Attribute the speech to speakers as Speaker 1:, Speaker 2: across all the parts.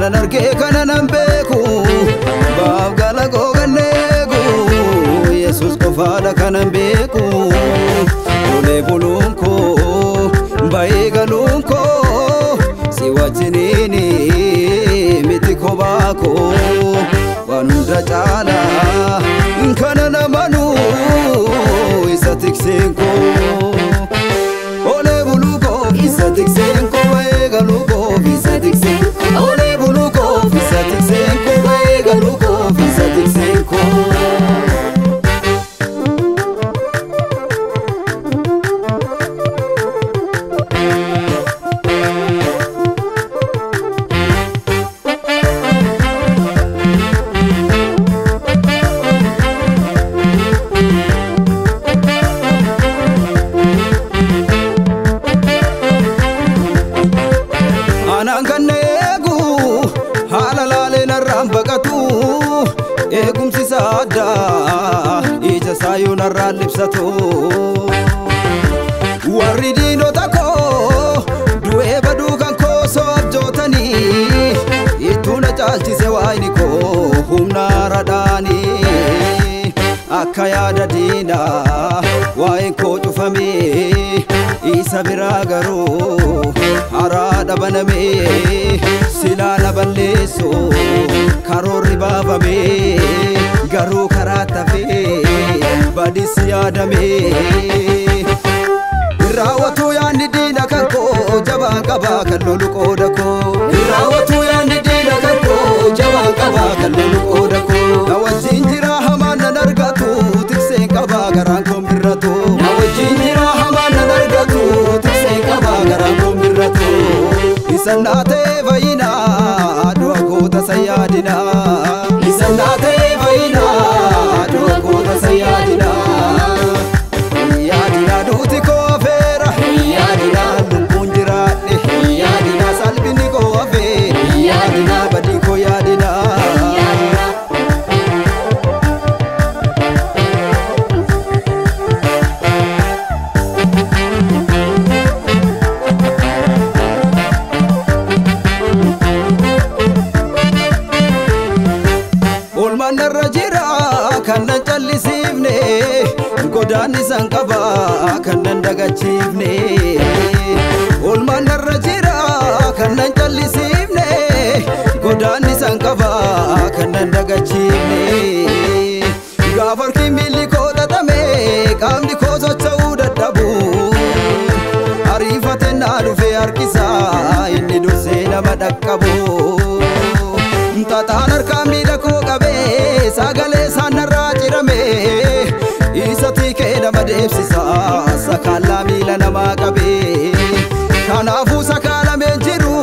Speaker 1: Kanan argee kanan an beeku baaf gala googanneeku Yesuus qofaadha kanan beeku olee buluun koo ba'ee galuun koo si wajjiniini miti kophaa koo waan hunda caalaa kanan amanuu isa tikseen koo olee buluu koo isa tikseen koo ba'ee galuu koo isa tikseen koo olee buluu koo isa tikseen koo ba'ee galuu koo isa tikseen koo. Anaan kan eegu haala laaleen narraan baqatu eegumsi isaa addaa ija isaa yoo narraan libsatu warri diinota koo du'ee baduu kan koo soo abjootanii ittuu na caalchise waayini koo humna haaraadhaanii akka yaada diinaa waa'een koo cufamee isa biraa garuu haraadha banamee silaa na balleessu karoorri baafamee garuu karaa tafee badis yaadamee. Raawwatu yaadni diina kan koo jabaan qabaa kan lolu qooda koo raawwatu yaadni diina kan koo jabaan qabaa kan lolu qooda koo na wajjin jira hamaan nan argatu tikseen qabaa garaan koo birratu na wajjin jira hamaan nan argatu tikseen qabaa garaan koo birratu isa naa ta'e fayyinaa du'a koo tasa yaadinaa isa naa ta'e fayyinaa du'a koo tasa yaadinaa yaadinaa duuti koo afeera yaadinaa lubbuun jiraadhe yaadinaa salphinni koo hafee yaadinaa badii koo yaadinaa. Oolmaan narra jira kan nan callisiifne godaanni san qaba kan nan dagachiifne Oolmaan narra jira kan nan callisiifne godaanni san qaba kan nan dagachiifne Gaafa harki miilli koo xaxame qaamni koo socho'uu dadhabu ariifatee naa dhufee harkisaa inni dursee nama dhaqqabu. Xaxaan harkaa miila koo qabee sagalee isaan narraa cirame isa tiikee nama deebsisa sakaallaa miila namaa qabee kanaafuu sakaalameen jiru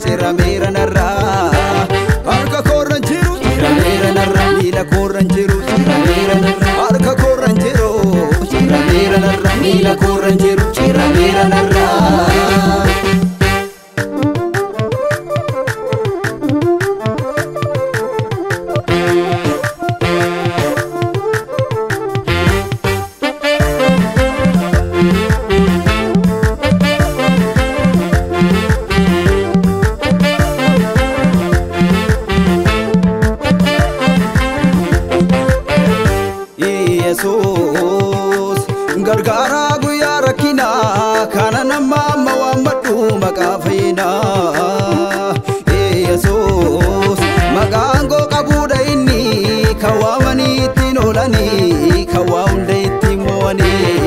Speaker 1: cirameera narraa harka koorran jiru cirameera narraa miila koorran jiru cirameera narraa harka koorran jiru cirameera narraa miila koorran jiru cirameera narraa. Yesuus gargaaraa guyyaa rakkinaa kana nama amma waammadhu maqaa fayyinaa Yesuus maqaan koo qabuudha inni kan waamanii ittiin oolanii kan waa hunda ittiin mo'anii